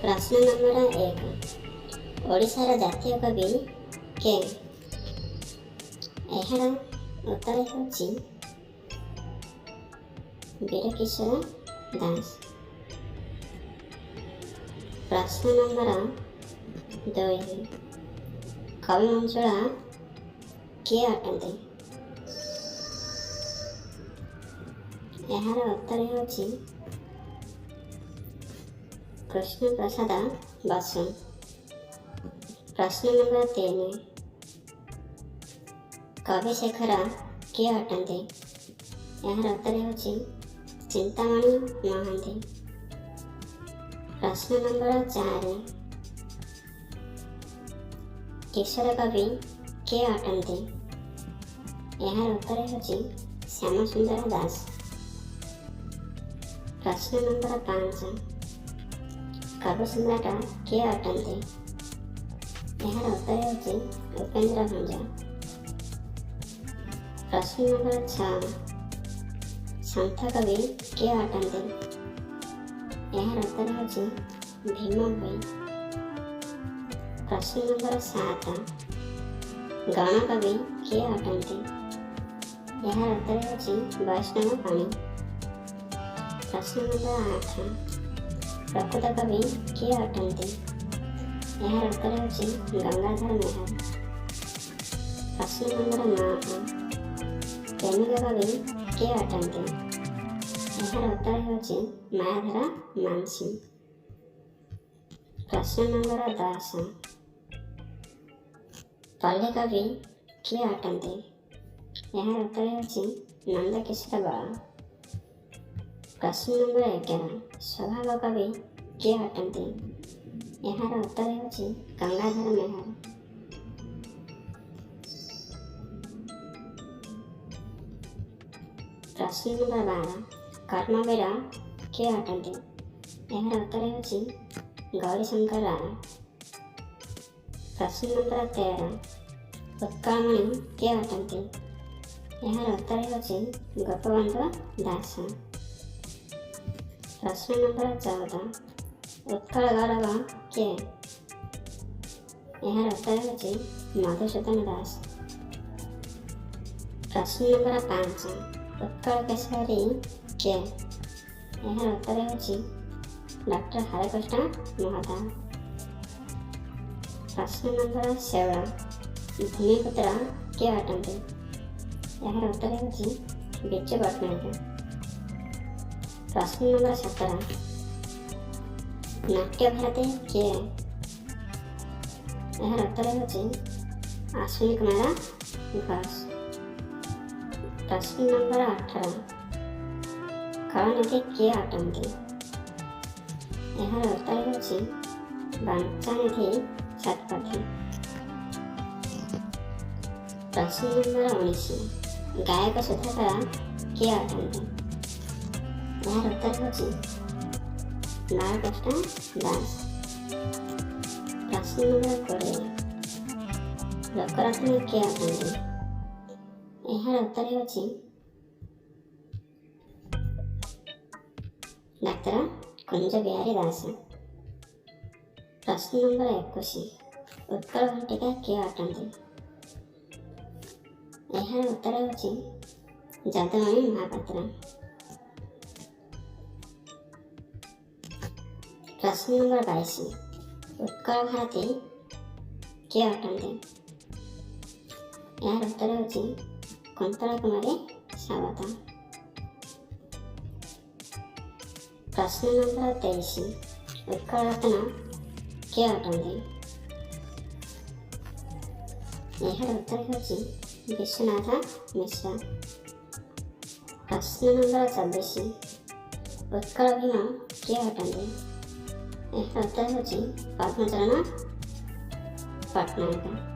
ପ୍ରଶ୍ନ ନମ୍ବର 1, ଓଡ଼ିଶାର ଜାତୀୟ କବି କିଏ? ଏହାର ଉତ୍ତର ହେଉଛି ବୀରକିଶୋର ଦାସ। ପ୍ରଶ୍ନ ନମ୍ବର 2, କବି ମଞ୍ଜୁଳ କିଏ ଅଟନ୍ତି? ଏହାର ଉତ୍ତର ହେଉଛି କୃଷ୍ଣପ୍ରସାଦ ବସୁ। ପ୍ରଶ୍ନ ନମ୍ବର 3, କବି ଶେଖର କିଏ ଅଟନ୍ତି? ଏହାର ଉତ୍ତର ହେଉଛି ଚିନ୍ତାମଣି ମହାନ୍ତି। ପ୍ରଶ୍ନ ନମ୍ବର 4, କିଶୋର କବି କିଏ ଅଟନ୍ତି? ଏହାର ଉତ୍ତର ହେଉଛି ଶ୍ୟାମସୁନ୍ଦର ଦାସ। ପ୍ରଶ୍ନ ନମ୍ବର 5, କବି ସମ୍ରାଟ କିଏ ଅଟନ୍ତି? ଏହାର ଉତ୍ତର ହେଉଛି ଉପେନ୍ଦ୍ର ଭଞ୍ଜ। ପ୍ରଶ୍ନ ନମ୍ବର 6, ସନ୍ଥ କବି କିଏ ଅଟନ୍ତି? ଏହାର ଉତ୍ତର ହେଉଛି ଭୀମ ଭୋଇ। ପ୍ରଶ୍ନ ନମ୍ବର 7, ଗଣକବି କିଏ ଅଟନ୍ତି? ଏହାର ଉତ୍ତର ହେଉଛି ବୈଷ୍ଣବ ପାଣି। ପ୍ରଶ୍ନ ନମ୍ବର 8, ପ୍ରକୃତ କବି କିଏ ଅଟନ୍ତି? ଏହାର ଉତ୍ତର ହେଉଛି ଗଙ୍ଗାଧର ମେହର। ପ୍ରଶ୍ନ ନମ୍ବର 9, ପ୍ରେମିକ କବି କିଏ ଅଟନ୍ତି? ଏହାର ଉତ୍ତର ହେଉଛି ମାୟାଧର ମାନସିଂହ। ପ୍ରଶ୍ନ ନମ୍ବର 10, ପଲ୍ଲୀ କବି କିଏ ଅଟନ୍ତି? ଏହାର ଉତ୍ତର ହେଉଛି ନନ୍ଦକିଶୋର ବଳ। ପ୍ରଶ୍ନ ନମ୍ବର 11, ସ୍ୱଭାବ କବି କିଏ ଅଟନ୍ତି? ଏହାର ଉତ୍ତର ହେଉଛି ଗଙ୍ଗାଧର ମେହର। ପ୍ରଶ୍ନ ନମ୍ବର 12, କର୍ମବୀର କିଏ ଅଟନ୍ତି? ଏହାର ଉତ୍ତର ହେଉଛି ଗୌରୀଶଙ୍କର ରାୟ। ପ୍ରଶ୍ନ ନମ୍ବର 13, ଉତ୍କଳମଣି କିଏ ଅଟନ୍ତି? ଏହାର ଉତ୍ତର ହେଉଛି ଗୋପବନ୍ଧୁ ଦାସ। ପ୍ରଶ୍ନ ନମ୍ବର 14, ଉତ୍କଳ ଗୌରବ କିଏ? ଏହାର ଉତ୍ତର ହେଉଛି ମଧୁସୂଦନ ଦାସ। ପ୍ରଶ୍ନ ନମ୍ବର 5, ଉତ୍କଳ କେଶରୀ କିଏ? ଏହାର ଉତ୍ତର ହେଉଛି ଡକ୍ଟର ହରେକୃଷ୍ଣ ମହତାବ। ପ୍ରଶ୍ନ ନମ୍ବର 16, ଭୂମିପୁତ୍ର କିଏ ଅଟନ୍ତି? ଏହାର ଉତ୍ତର ହେଉଛି ବିଜୁ ପଟ୍ଟନାୟକ। ପ୍ରଶ୍ନ ନମ୍ବର 17, ନାଟ୍ୟ ଭାରତୀ କିଏ? ଏହାର ଉତ୍ତର ହେଉଛି ଅଶ୍ୱିନୀ କୁମାର ଘୋଷ। ପ୍ରଶ୍ନ ନମ୍ବର 18, କଳାନିଧି କିଏ ଅଟନ୍ତି? ଏହାର ଉତ୍ତର ହେଉଛି ବାଞ୍ଛାନିଧି ଶତପଥୀ। ପ୍ରଶ୍ନ ନମ୍ବର 19, ଗାୟକ ସୁଧାକର କିଏ ଅଟନ୍ତି? ଏହାର ଉତ୍ତର ହେଉଛି ବାଳକୃଷ୍ଣ ଦାସ। ପ୍ରଶ୍ନ ନମ୍ବର 20, ଲୋକରତ୍ନ କିଏ ଅଟନ୍ତି? ଏହାର ଉତ୍ତର ହେଉଛି ଡାକ୍ତର କୁଞ୍ଜ ବିହାରୀ ଦାସ। ପ୍ରଶ୍ନ ନମ୍ବର 21, ଉତ୍କଳ ଘଣ୍ଟିକା କିଏ ଅଟନ୍ତି? ଏହାର ଉତ୍ତର ହେଉଛି ଯଦୁମଣି ମହାପାତ୍ର। ପ୍ରଶ୍ନ ନମ୍ବର 22, ଉତ୍କଳ ଭାରତୀ କିଏ ଅଟନ୍ତି? ଏହାର ଉତ୍ତର ହେଉଛି କୁନ୍ତଳା କୁମାରୀ ସାବତ। ପ୍ରଶ୍ନ ନମ୍ବର 23, ଉତ୍କଳ ରତ୍ନ କିଏ ଅଟନ୍ତି? ଏହାର ଉତ୍ତର ହେଉଛି ବିଶ୍ୱନାଥ ମିଶ୍ର। ପ୍ରଶ୍ନ ନମ୍ବର 24, ଉତ୍କଳ ଭୀମ କିଏ ଅଟନ୍ତି? ଏହାର ଉତ୍ତର ହେଉଛି ପଦ୍ମଚରଣ ପଟ୍ଟନାୟକ।